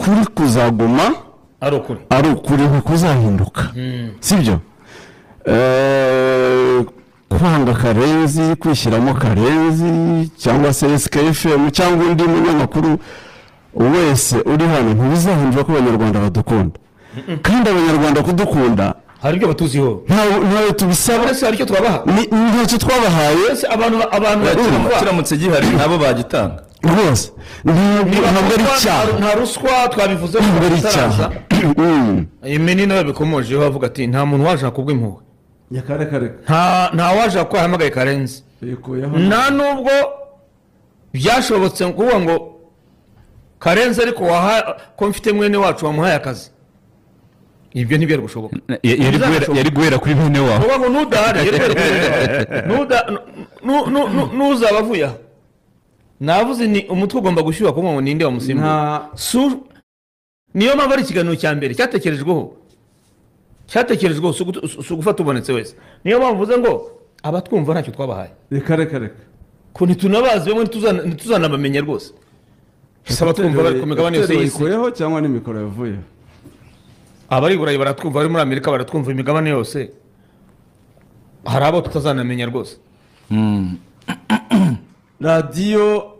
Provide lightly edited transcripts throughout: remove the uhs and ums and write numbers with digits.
Ukuri kuzaguma ari ukuri, ari ukuri kuzahinduka, sibyo? Kwanga Karenzi, kwishyiramo Karenzi cyangwa se SKFM cyangwa undi munyamakuru wese uri hano, ntibizahindura ko Abanyarwanda badukunda. Kandi Abanyarwanda kudukunda hari ibyo batuziho, ntawe tubisaba, hari icyo twabaha, ntacyo twabahaye. Abantu kiramutse gihari nabo bagitanga rwose, ntabwo ari icyaha, nta ruswa twabivuze, ntabwo ari icyaha. Imeni nawe bikomojeho avuga ati nta muntu waje kubw'impuhwe, nta waje ko yahamagaye Karenzi, nta nubwo byashobotse kuvuga ngo Karenzi ariko ko mfite mwene wacu wamuhaye akazi, ibyo ntibyari gushoboka. Yari guhera kuri bene wawe kuvuga ngo nudahari, nuzaba avuye aha. Navuze ni umutwe ugomba gushyuha kuko ngo ninde wamusimbura. Niyo mpamvu ari ikiganiro cya mbere cyatekerejweho, si ugufata ubonetse wese. Niyo mpamvu mvuze ngo abatwumva ntacyo twabahaye, reka reka reka, ko ntitunabazi bamwe ntituzanabamenya rwose. Abatwumva bari ku migabane yose y'isi, cyangwa n'imikoro yavuyeho, abari i Burayi baratwumva, abari muri Amerika baratwumva, imigabane yose hari abo tutazanamenya rwose. Radiyo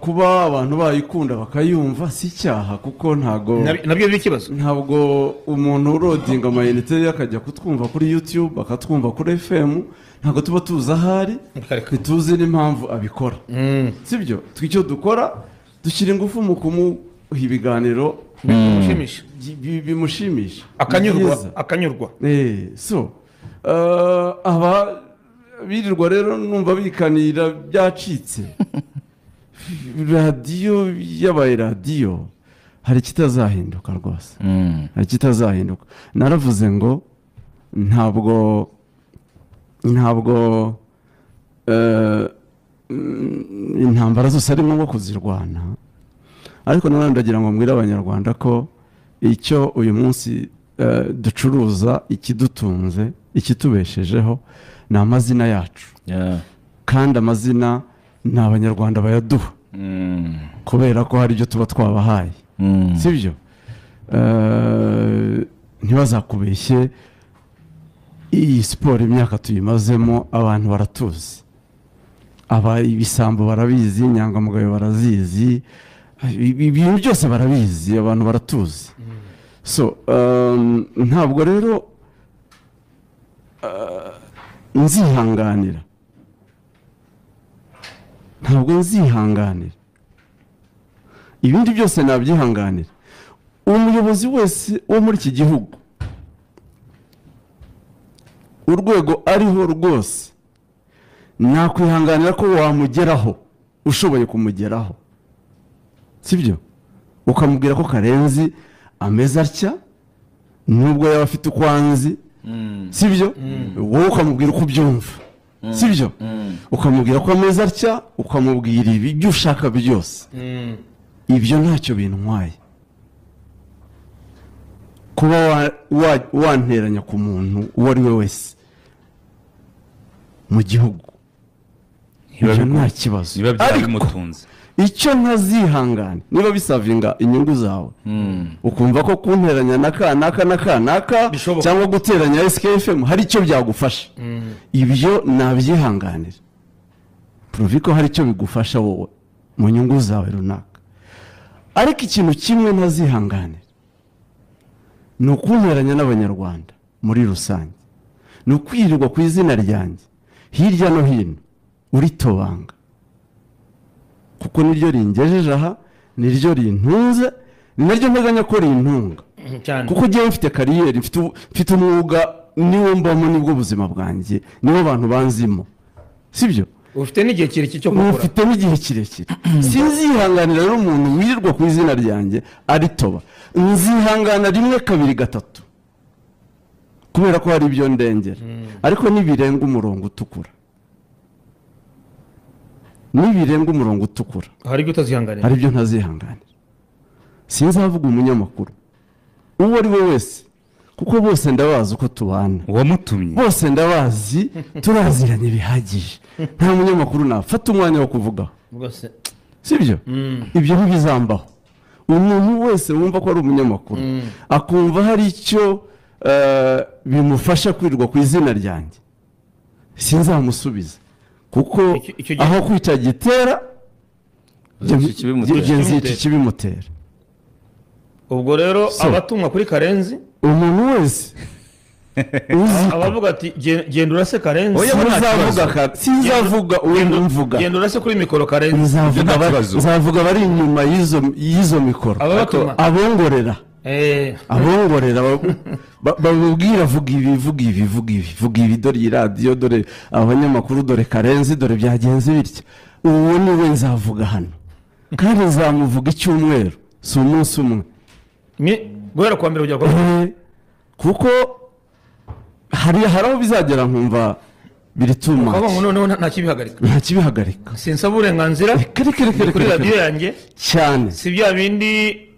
kuba abantu bayikunda bakayumva si icyaha, kuko ntago nabyo biri ikibazo. Ntabwo umuntu urodinga amayinite akajya kutwumva kuri YouTube, akatwumva kuri FM, ntabwo tuba tuzi ahari, ntituzi n'impamvu abikora, sibyo? Icyo dukora dushyira ingufu mu kumuha ibiganiro bimushimisha, akanyurwa. So aba birirwa rero numva bikanira byacitse. Radiyo yabaye radiyo, hari ikitazahinduka rwose, hari ikitazahinduka. Naravuze ngo ntabwo intambara zose ari ngombwa kuzirwana, ariko nanone ndagira ngo mbwire Abanyarwanda ko icyo uyu munsi ducuruza, ikidutunze, ikitubeshejeho ni amazina yacu, kandi amazina ni Abanyarwanda bayaduha, kubera ko hari ibyo tuba twabahaye, sibyo? Ntibazakubeshye, iyi siporo imyaka tuyimazemo abantu baratuzi, aba ibisambo barabizi, inyangamugayo barazizi, ibintu byose barabizi, abantu baratuzi. So ntabwo rero nzihanganira, ntabwo nzihanganira ibindi byose nabyihanganira. Umuyobozi wese wo muri iki gihugu, urwego ariho rwose, nakwihanganira ko wamugeraho, ushoboye kumugeraho, sibyo? Ukamubwira ko Karenzi ameze atya, nubwo yaba afite uko anzi, sibyo? Wowe ukamubwira uko ubyumva, sibyo? Ukamubwira ko ameze atya, ukamubwira ibyo ushaka byose, ibyo ntacyo bintwaye. Kuba wanteranya ku muntu uwo ari we wese mu gihugu, ibyo nta kibazo. Ariko icyo ntazihangana, niba bisavinga inyungu zawe, ukumva ko kunteranya na kanaka na kanaka cyangwa guteranya SKFM hari icyo byagufasha, ibyo nabyihanganira, pruvi ko hari icyo bigufasha wowe mu nyungu zawe runaka. Ariko ikintu kimwe ntazihanganira ni ukunteranya n'Abanyarwanda muri rusange, ni ukwirirwa ku izina ryanjye hirya no hino uritobanga, kuko niryo ringejeje aha, niryo rintunze, ni naryo nteganya ko rintunga, kuko ngewe mfite kariyeri, mfite umwuga, niwo mbamo, nibwo buzima bwanjye, niwo abantu banzimo, sibyo? Ufite n'igihe kirekire cyo gukora, ufite n'igihe kirekire. Sinzihanganira rero umuntu wirirwa ku izina ryanjye aritoba. Nzihangana rimwe, kabiri, gatatu, kubera ko hari ibyo ndengera, ariko nibirenga umurongo utukura, nibirenga umurongo utukura, hari ibyo utazihanganira, hari ibyo ntazihanganira. Sinzavuga umunyamakuru uwo ari we wese, kuko bose ndabazi uko tubana, uwamutumye bose ndabazi, turaziranye bihagije, nta munyamakuru nafata umwanya wo kuvugaho, sibyo? Ibyo ntibizambaho. Umuntu wese wumva ko ari umunyamakuru akumva hari icyo bimufasha kwirirwa ku izina ryanjye, sinzamusubiza, kuko aho kwica gitera nzica ikibimutera. Ubwo rero abatumwa kuri Karenzi, umuntu wese abavuga ati genda urase Karenzi, sinzavuga uwo mvuga, genda urase kuri mikoro Karenzi, nzavuga bari inyuma y'izo mikoro, abongorera abongorera bababwira vuga ibi vuga ibi vuga ibi vuga ibi, dore iyi radiyo, dore abanyamakuru, dore Karenzi, dore byagenze bitya. Uwo ni we nzavuga hano, kandi nzamuvuga icyumweru, si umunsi umwe, guhera kuwa mbere kugera kuwa mbere, kuko hari aho bizagera nkumva biri too much. Noneho nta kibihagarika, nta kibihagarika, sinsaba uburenganzira kuri radiyo yanjye cyane, si bya bindi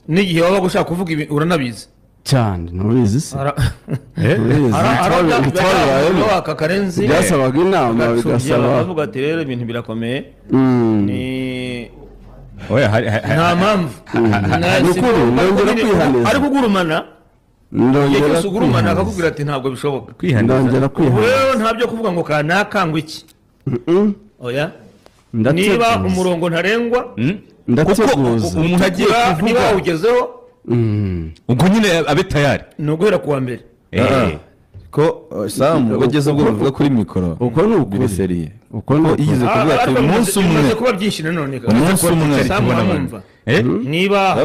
n'igihe waba ushaka kuvuga ibi uranabizi cyane, ntubizi se Karenzi byasabaga inama, bigasaba avuga ati rero ibintu birakomeye, ni nta mpamvu ariko ugurumana ndongera ugurumana akakubwira ati ntabwo bishoboka, ndongera kwihaniza. Rero ntabyo kuvuga ngo kanaka ngo iki, oya, niba umurongo ntarengwa ndateguza umuntu agiye kuvuga, niba ugezeho ubwo nyine abe tayari, ni uguhera kuwa mbere ko Sam ugeze ubwo bavuga kuri mikoro, uko ni ukuri seriye, uko ni yize kuvuga ati umunsi umwe kuba byinshi nanone umunsi umwe niba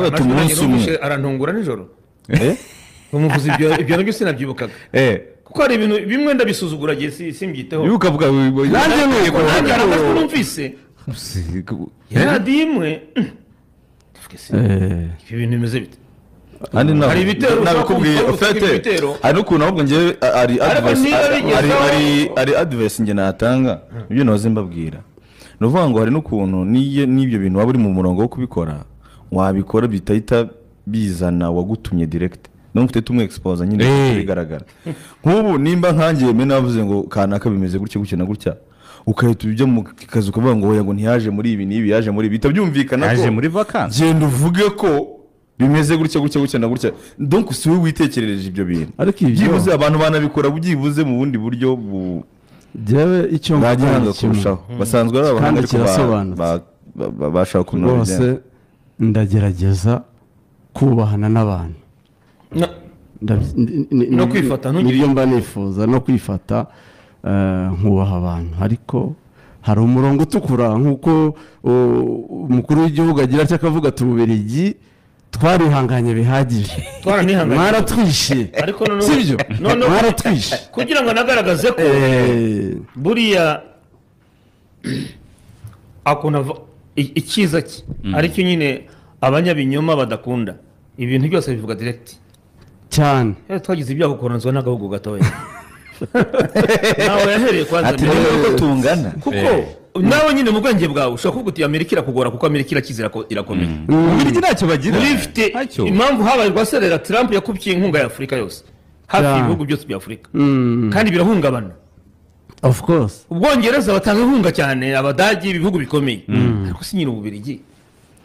arantungura nijoro umuvuzi ibyo nabyo sinabyibukaga, kuko hari ibintu bimwe ndabisuzugura gihe simbyiteho, ukavuga nanjye nuko nanjye aramajwi numvise radiyo imwe ibyo bintu bimeze bite. Hari ibitero nabikubwiye ufite, hari n'ukuntu ahubwo njyewe ari advice njye natanga, ibyo nahoze mbabwira ni ukuvuga ngo hari n'ukuntu n'ibyo bintu waba uri mu murongo wo kubikora wabikora bitahita bizana wagutumye direct, no mfite tumwe expose nyine bigaragara. Nk'ubu nimba nkangiye mbe navuze ngo kanaka bimeze gutya gutya na gutya, ukahita ujya mu kazi ukavuga ngo oya ngo ntiyaje muri ibi n'ibi, yaje muri ibi, bitabyumvikana ko yaje muri vacances, genda uvuge ko bimeze gutya gutya gutya na gutya, donc si wowe witekerereje ibyo bintu, ariko byibuze abantu banabikora byibuze mu bundi buryo bu jewe icyo mvuga kurushaho basanzwe ari abahanga ariko bashaka kunoza rwose. Ndagerageza kubahana n'abantu no kwifata, nibyo mba nifuza, no kwifata nkubaha abantu, ariko hari umurongo utukura nk'uko umukuru w'igihugu agira atya akavuga ati Ububiligi twarihanganye bihagije, mwaratwishe, sibyo, mwaratwishe, kugira ngo anagaragaze ko buriya akunda icyiza cye aricyo nyine abanyabinyoma badakunda, ibintu byose bivuga direct cyane. Twagize ibyago koronzwa n'agahugu gatoya, nawe yahereye kwanza ati rero ko tungana, kuko nawe nyine mu bwenge bwawe ushobora kuvuga uti Amerika irakugora kuko Amerika irakize irakomeye, Ububiligi ntacyo bagira, ifite impamvu habaye rwaserera Trump yakubye inkunga ya Afurika yose, hafi ibihugu byose bya Afurika, kandi birahungabana. Of course Ubwongereza batanga inkunga cyane, Abadagi, ibihugu bikomeye, ariko si nyine Ububiligi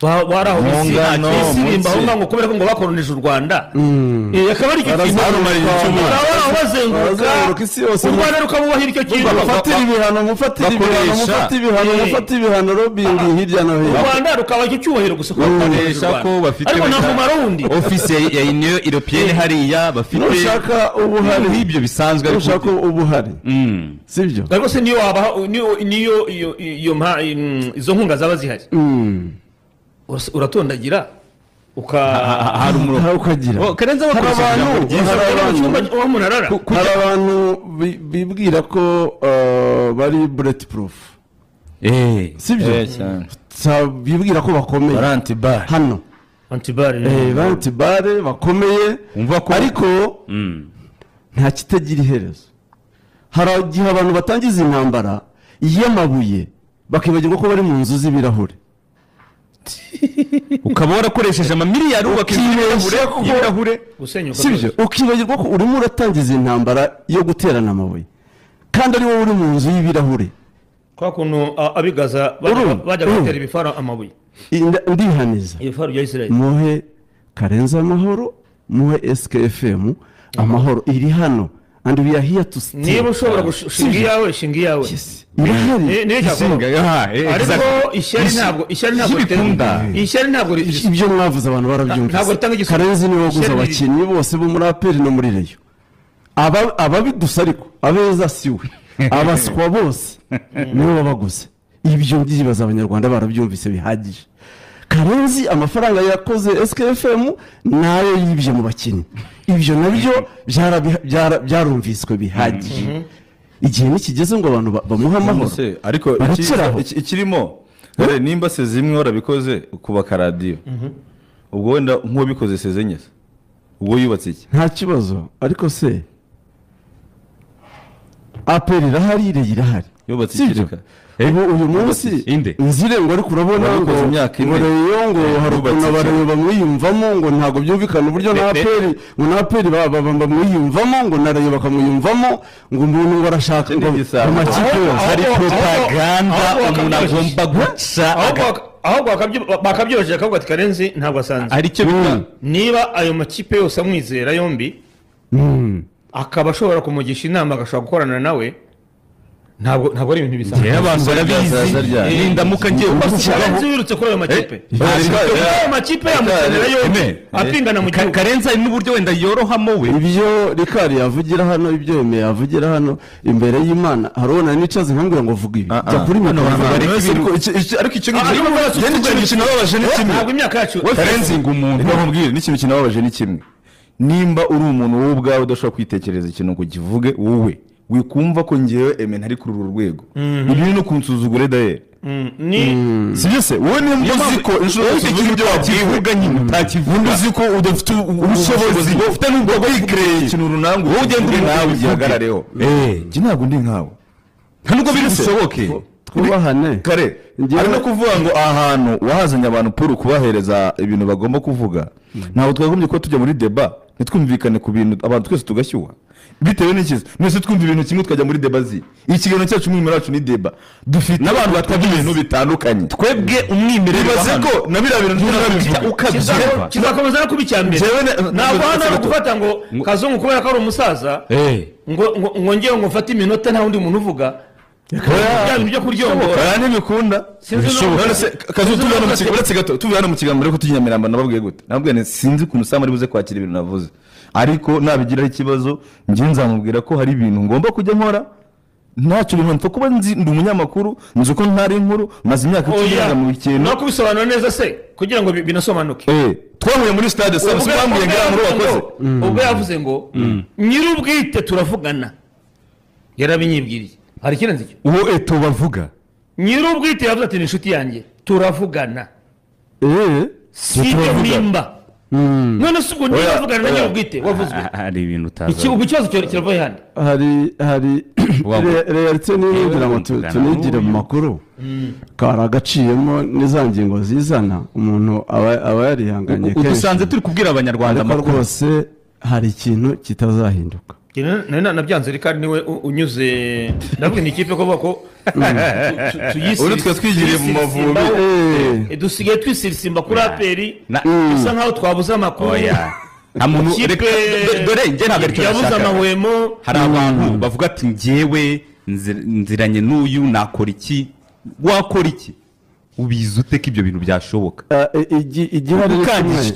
baraho bisirimba aho ngaho kubera ko ngo bakoronije u Rwanda, akaba ari icyo kintu bazenguruka u Rwanda rukabubahira icyo kintu, mufatira ibihano, mufatira ibihano, mufatira ibihano, mufatira ibihano, lobbying hirya no hino, u Rwanda rukaba icyo cyubahiro gusa bakoresha ko bafite, ariko nta mumaro wundi. Office ya Union Européenne hariya bafite, nushaka ubuhari nk'ibyo bisanzwe, ariko nushaka ubuhari sibyo, ariko se niyo wabaha niyo iyo izo nkunga zaba zihari uratondagira hari umurongo ukagira. Hari abantu bibwira ko bari bullet proof, sibyo, bibwira ko bakomeye hano antibare bakomeye, ariko nta kitagira iherezo. Hari igihe abantu batangiza intambara y'amabuye bakibagirwa ko bari mu nzu z'ibirahure, ukaba warakoresheje amamiliyari wubaka ibirahure, sibyo, ukibagirwa ko urimo uratangiza intambara yo guterana amabuye kandi ari wowe uri mu nzu y'ibirahure, kwa kuntu abigaza bajya gutera ibifaro amabuye. Ndihaniza muhe Karenzi amahoro, muhe SKFM amahoro, iri hano and we are here to stay. Niba ushobora gushinga iyawe, shinga iyawe. Irahari. Ariko ishyari ntabwo ishyari ntabwo ibyo mwavuze abantu barabyumvise. Karenzi niwe waguze abakinnyi bose bo muri APR no muri Rayon. Ababi gusa ariko abeza siwe, abaswa bose niwe wabaguze. Ibyo byibaza abanyarwanda barabyumvise bihagije. Karenzi amafaranga yakoze SKFM nayo yibye mu bakinnyi, ibyo nabyo byarumviswe bihagije. Igihe nikigeze ngo abantu bamuhe amahoro. Ariko ikirimo nimba se zimwe warabikoze ukubaka radiyo, ubwo wenda nk'uwabikoze sezenye ubwo yubatse iki, nta kibazo. Ariko se APR irahari, irahari yubatse iki? Ubu uyu munsi nzire ngo ariko urabona ngo Rayon ngo hari ukuntu abareba bamwiyumvamo, ngo ntabwo byumvikana uburyo na APR ngo na APR bamwiyumvamo, ngo na Rayon bakamwiyumvamo, ngo umuntu ngo arashaka ngo amakipe yose. Hari propaganda umuntu agomba guca, ahubwo bakabyoje akavuga ati Karenzi ntabwo asanzwe. Hari icyo bita niba ayo makipe yose amwizera yombi akaba ashobora kumugisha inama, agashobora gukorana nawe, ntabwo ari ibintu bisanzwe. Abantu barabizi, nindamuka ngiye Karenzi wirutse kuri ayo makipe, ayo makipe yamukenera yombi apingana mu gihugu. Karenzi hari n'uburyo wenda yorohamo we. Ibyo Rikari yavugira hano, ibyo Yemeye yavugira hano imbere y'Imana, harabona nicaze nkambwira ngo vuga ibi, jya kuri mikoro. Ariko icyo ngicyo kinababaje ni kimwe, ntabwo imyaka yacu Karenzi ngo umuntu bamubwire n'ikintu kinababaje ni kimwe. Nimba uri umuntu wowe ubwawe udashobora kwitekereza ikintu ngo kivuge wowe, wikumva ko ngewe Eme ntari kuri uru rwego, ibi no kunsuzugura daye ni sibyo se? Wowe nimba uzi ko inshuro uvuga ibyo wabwiwe nyine utakivuga, uzi ko udafite ubushobozi, ufite n'ubwo bwo ikintu runaka, wowe ugenda uri nawe ugihagarareho. Njye ntabwo ndi nkawe, nta nubwo biri bushoboke. Twubahane kare. Ari no kuvuga ngo ahantu wahazanye abantu puru kubahereza ibintu bagomba kuvuga, ntabwo twagombye kuba tujya muri deba ntitwumvikane ku bintu, abantu twese tugashyuha bitewe n'ikiza. Mwese twumva ibintu kimwe tukajya muri deba zi. Ikiganiro cyacu umwimerere wacu ni deba, dufite n'abantu batwumva ibintu bitandukanye. Twebwe umwimerere bibaze ko na biriya bintu tunabivuga kizakomeza no kuba icya mbere. Ntabwo hano ari ugufata ngo Kazungu kubera ko ari umusaza ngo ngewe ngo mfate iminota nta wundi muntu uvuga, byo kuryohora ntibikunda. Tuvuye hano mu kiganiro ariko tujya Nyamirambo, nababwiye gute? Nababwiye sinzi ukuntu Sam ari buze kwakira ibintu navuze, ariko nabigiraho ikibazo njye nzamubwira ko hari ibintu ngomba kujya nkora ntacyo bintu mpfa kuba nzi, ndi umunyamakuru, nzi uko ntari inkuru, maze imyaka 10 mu kintu. No kubisobanura neza se kugira ngo binasobanuke. Twahuye muri stade Sam bambwiye ngo muri wakoze ubwo yavuze ngo nyir'ubwite turavugana, yarabinyibwiriye. Hari ikirenze icyo uwo Eto bavuga nyir'ubwite yavuze ati ni inshuti yanjye turavugana, si nimba none se ubwo niba avugana na nyir'ubwite wavuzwe hari ibintu utazi. Ubu ikibazo kirava handi hari realite niyo ngira ngo tunigire mu makuru kari agaciyemo n'iza ngingo zizana umuntu aba yarihanganye kenshi. Udusanze turi kubwira abanyarwanda amakuru rwose, hari ikintu kitazahinduka. Nabyanze Rikari niwe unyuze, ndavuga ni ikipe ko bako uri twe twigiriye mu Mavubi, dusigaye twisirisimba kuri APR bisa nkaho twabuze amakuru. Dore njye ntabwo aricyo yabuze amahwemo. Hari abantu bavuga ati njyewe nziranye n'uyu nakora iki, wakora iki, ubizi ute ko ibyo bintu byashoboka? Igihari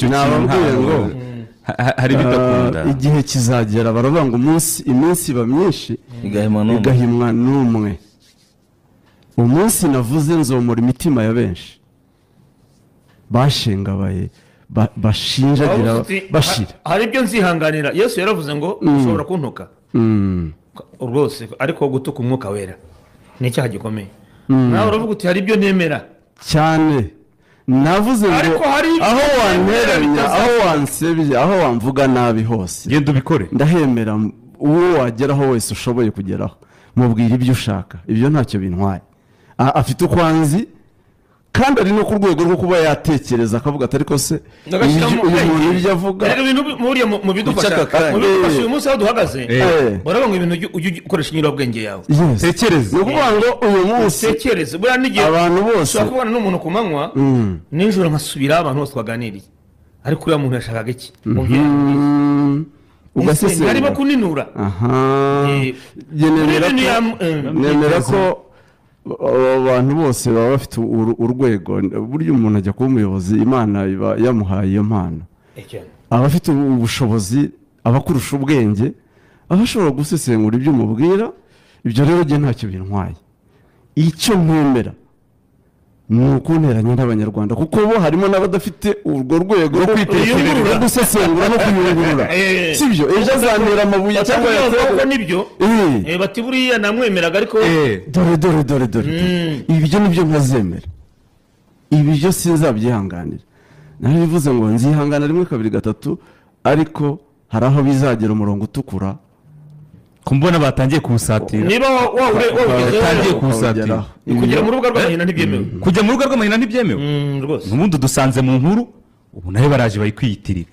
nababwiye ngo hari bidakunda, igihe kizagera baravuga ngo umunsi iminsi iba myinshi igahimwa n'umwe. Umunsi navuze nzomora imitima ya benshi bashengabaye bashinjagira bashira. Hari ibyo nzihanganira. Yesu yaravuze ngo ushobora kuntuka rwose, ariko gutuka umwuka wera ni icyaha gikomeye. Nawe uravuga uti hari ibyo nemera cyane, navuze ngo aho wanteranya, aho wansebye, aho wamvuga nabi hose genda ubikore, ndahemera. Uwo wageraho wese ushoboye kugeraho mubwira ibyo ushaka, ibyo ntacyo bintwaye. Afite uko anzi Kandi ari no ku rwego rwo kuba yatekereza akavuga ati ariko se uyu muntu ibyo avuga mu bidufasha uyu munsi aho duhagaze baravuga ngo ibintu ujye ukoresha inyurabwenge yawe. Tekereza. Ni ukuvuga ngo uyu munsi tekereze buriya n'igihe abantu bose ushobora kubona n'umuntu ku manywa nijoro nkasubira abantu bose twaganiriye ariko uriya muntu yashakaga iki? Ugasesengura arimo kuninura. Nemera ko abantu bose baba bafite urwego. Burya umuntu ajya kuba umuyobozi Imana iba yamuhaye iyo mpano, aba afite ubushobozi, aba akurusha ubwenge, aba ashobora gusesengura ibyo umubwira. Ibyo rero njye ntacyo bintwaye. Icyo nkwemera ni ukunteranya n'Abanyarwanda, kuko bo harimo n'abadafite urwo rwego rwo kwitekereza, gusesengura no kuyungurura. Sibyo, ejo azantera amabuye cyangwa yakoze nibyo bati buriya namwemeraga ariko dore dore dore dore ibyo nibyo nkazemera, ibyo sinzabyihanganira. Narabivuze ngo nzihangana 1 2 3, ariko hari aho bizagera umurongo utukura kumbona batangiye kuwusatira. Niba watangiye kuwusatira kugera mu rubuga rw'amahina ntibyemewe. Kujya mu rubuga rw'amahina ntibyemewe rwose. N'ubundi dusanze mu nkuru ubu nayo baraje bayikwiyitirira.